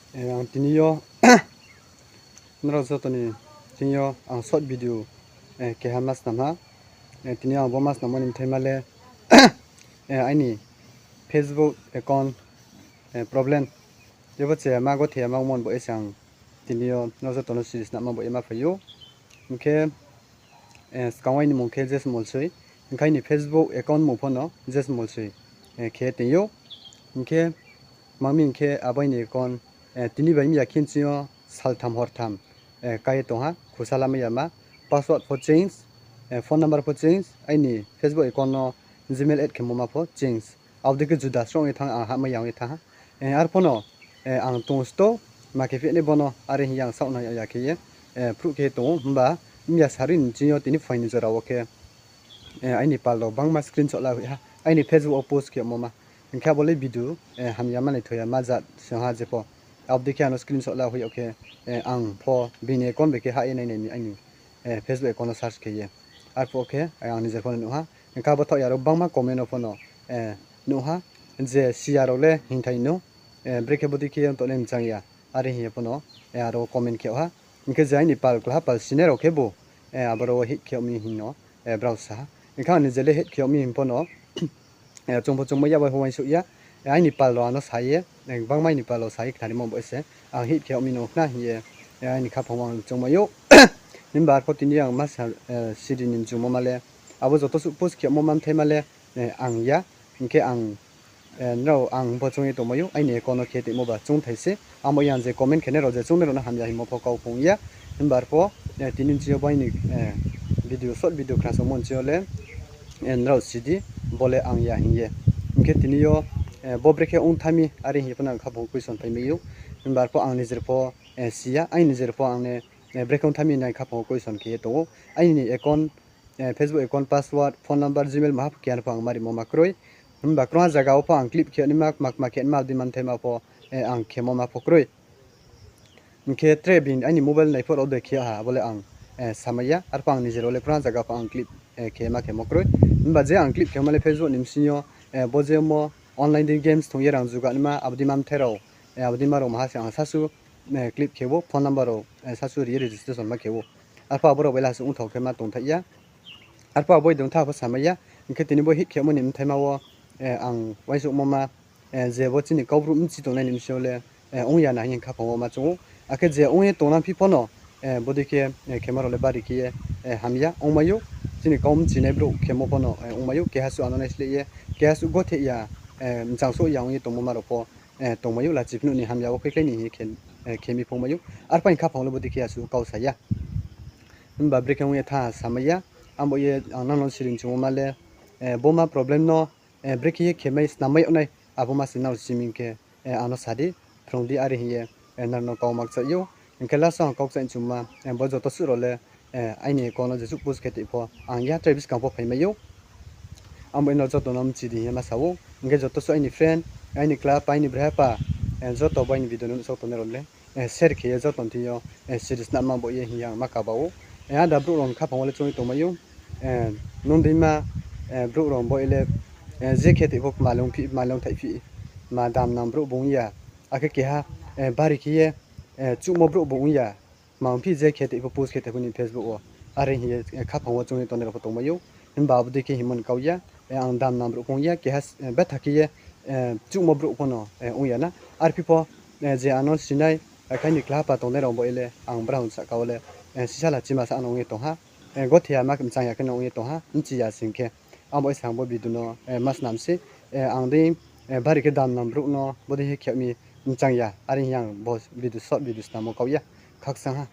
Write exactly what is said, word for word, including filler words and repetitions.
Ang tini yo nrao joto ni thing yo ang short video keha ma snam ha. Tini yo ang bo ma snammo ni bthaima le aini Facebook account problem. Jepho chaya ma gothe ya ma ongmo ni bo ye se ang tini yo nrao joto no siri snamma bo ye ma phai ou. Hing khe skang aini mung khe Jesmol Soi, hing khe aini Facebook account mung pho no Jesmol Soi khe tong ou. Hing khe ma mi hing khe abo aini account tini bai mi ya khe nching yo saltham hortham kai ye tong ha, khusa lamai ya ma, password pho change, phone number pho change, aini Facebook account no Gmail add khemo ma pho change. Abo dei khe juda sroh ong ye thanng, ang hahmai ya ong ye thanng ha. Arpho no ang tong sto, ma khe phehnai bo no, are hing ye ang saoh nai ya khe ye phruh khe tong ou, himba mi ya sari ni ching yo tini phuaing ni jora wo khe aini pal rao bangma screenshot la hoih ha, aini Facebook wo post khe yagmo ma. Hing khe abo le video hamya ma naithoi ya ma jat se ha jepho. Abo dei khe ang no screenshot la hoih yag khe, ang pho bini account bai khe hah ye nainai mi aini Facebook account no search khe ye. Arphuh khe ang nijer pho no nuh ha. Hing khe abo thaoh ya aro bangma comment no pho no nuh ha, je siya rao le hingthai no, brekhe bodei khe ong tongnai mchang ya, are hing ye pho no aro comment khe yag ha. Hing khe je aini pal klaha pal sinai rao khebu aboro wo hate khe yag mi hing no brao sa ha. Hing khe ang nijer le hate khe yag mi hing pho no chung pho chungmai ya, bai pho uaingsouh ya. Aini pal rao ang no sa ye, bangma aini pal rao sa ye khnarimo bo ye se ang hate khe yag mi no khna hing ye aini khaphang wo ang chungmai ou. Himba arpho tini ang ma sa, siri ni mchungmo ma le, abo joto suh post khe yagmo ma bthaima le ang ya. Hing khe ang nrao ang pho choung ye tongmai ou, aini account no khe tongmo ba choungthai se. Abo ye ang je comment khenai rao je choungnai rao no hamya hingmo pho kau phung ya. Himba arpho tini nching yo bo aini video, short video khnasamo nching yo le nrao si di, bo le ang ya hing ye. Hing khe tini yo bo brekhe ong tha mi, are hing ye pho no ang khaphang wo question phaimai ou. Himba arpho ang nijer pho si ya, aini nijer pho ang ne brekhe ong tha mi nai khaphang wo question khe ye tong ou. Aini account, Facebook account, password, phone number, Gmail maha pho keha no pho ang ma rimo ma kroi. Himba krungha zaga wo pho ang clip khe yag naima, kma kma khe naima, abo dei ma bthaima pho ang khemo ma pho kroi. Hing khe tre bini aini mobile nai pho rao de khe yag ha, abo le ang samai ya. Arpho ang nijer rao le krungha zaga pho ang clip khe ma khemo kroi. Himba je ang clip khemo le Facebook ni bsing yo bo je mo online dei games thong ye rang juga naima, abo dei ma bthai rao, abo dei ma rao maha se ang sasu clip khe ou, phone number rao sasu ri ye registration ma khe ou. Arpho abo rao bai le asuh ongthao khe ma tongthai ya. Arpho abo dei ongtha pho samai ya. Hing khe tini bo hate khe yagmo ni bthaima wo ang uaingsouhmo ma, je bo chini Kaubru bchi tongnai ni bsing yo le ong ya na hing ye khaphang wo ma choung ou. Akhe je ong ye tongnang phi pho no, bodei khe khema rao le bari khe ye hamya ongmai ou. Chini kau bchinai brouh khemo pho no ongmai ou, keha suh ano naisleh ye, keha suh gothe ya, mchang souh ya ong ye tongmo ma rao pho tongmai ou, lachi phnuh ni hamya wo kheklai ni hing ye khe, khe mi phungmai ou. Arpho aini khaphang wo le bodei khe asuh kau sa ya. Himba brekhe ong ye tha samai ya. Abo ye ang nang no siri ni chungmo ma le, bo ma problem no brekhe ye khemai snammai yag nai, abo ma se nrao si mi hing khe ang no sa di, phrung di, are hing ye nrao no kau ma kchaih ou. Hing khe last wo ang kau kchaih ni chungma, bo joto suh rao le aini account no jesuh post khe tei pho ang ya tre buskang pho phaimai ou. Abo nrao joto no mchi di hing ye ma sa ou. Hing khe joto suh aini friend, aini club, aini brehapa, joto bo aini video no nuhsao tongnai rao le share khe ye joto ni thing yo siri snamma bo ye hing ye ang ma kaba ou. Ada brouh rao ni khaphang wo le choung ye tongmai ou. Nung deima brouh rao bo ye le je khe tei pho kma le ongphi, kma le ongthaih phi, ma dam nang brouh bo ong ya. Akhe keha bari khe ye chuhmo brouh bo ong ya. Kma ongphi je khe tei pho post khe tei pho ni Facebook wo. Are hing ye khaphang wo choung ye tongnai rao pho tongmai ou. Himba abo dei khe hingmo ni kau ya. Ang dam nang brouh pho ong ya, keha betha khe ye chuhmo brouh pho no ong ya na. Arphi pho je ano sinai, akhe aini klaha pa tongnai rao bo ye le ang brao ni sahka wo le sisala chima sa no ong ye tong ha. Gothe ya ma mchang ya khe no ong ye tong ha, bchi ya sing khe. Abo ye se ang bo video no ma snam se. Ang dei bari khe dam nang brouh no bodei khe khe mi mchang ya, are hing ye ang bo video, short video snammo kau ya. Khakchang ha.